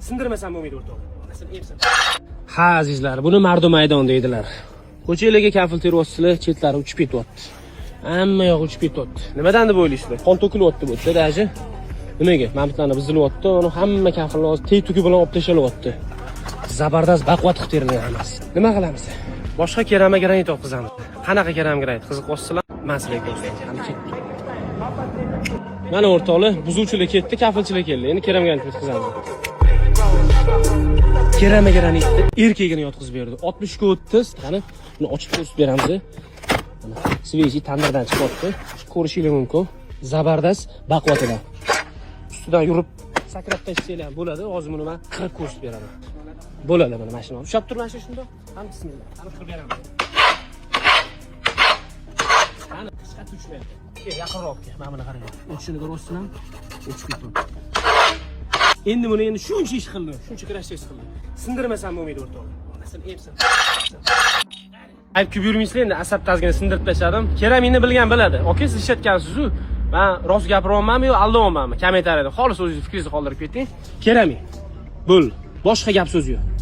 Sindirmasam bo'lmaydi, o'rtoq. Onasini emsin. Ha, azizlar, buni mardu maydon deydilar. Ko'chalarga kafil teryapsizlar, chetlari uchib ketyapti. Hamma yoq uchib ketyapti. Nimadan deb o'ylaysizlar? Qon to'kilyapti bu yerda даже. Nimaga? Mana buzilyapti, uni hamma kafilni hozir teg tugi bilan olib tashlalyapti. Zabardast, baquvvat qilib terilgan hammasi. Nima qilamiz? Boshqa keramogranit yotqizamiz. Qanaqa keramogranit? Qiziqyapsizlar? Man sizlarga ko'rsataman. Qani, ketdik. Mana, o'rtoqlar, buzuvchilar ketdi, kafilchilar keldi. Endi keramogranit yotqizamiz. Keramogranitni erkagini yotqizib berdi. 60 ga 30. Qani, buni ochib ko'rsatib beramiz. Mana, свежий tandirdan chiqyapti. Ko'rishingiz mumkin. Zabardast, baquvvatidan. Ustidan yurib sakrab tashlasanglar ham bo'ladi. Hozir buni men qirib ko'rsatib beraman. Bo'ladi, mana shuni. Ushlab tur mana shu shundoq. Qani, bismillah. Qani, qirib beraman. Qani, hech qayerda uchmayapti. Kel, yaqinroq kel. Mana buni qarang. O'tishini ko'ryapsizlarmi? O'tib ketdi. Endi buni endi shuncha ish qildi, shuncha crash test qildi. Sindirmasam bo'lmaydi, o'rtoqlar. Onasini emsin. Ayb kuyib yurmaysizlar endi, asabni ozgina sindirib tashladim. Keramikni bilgan biladi. Aka, siz ishlatgansiz-u. Men rost gapiryapmanmi yo aldayapmanmi? Kommentariyada xolis o'zingiz fikringizni qoldirib keting. Keramik. Bo'l. Boshqa gap so'z yo'q.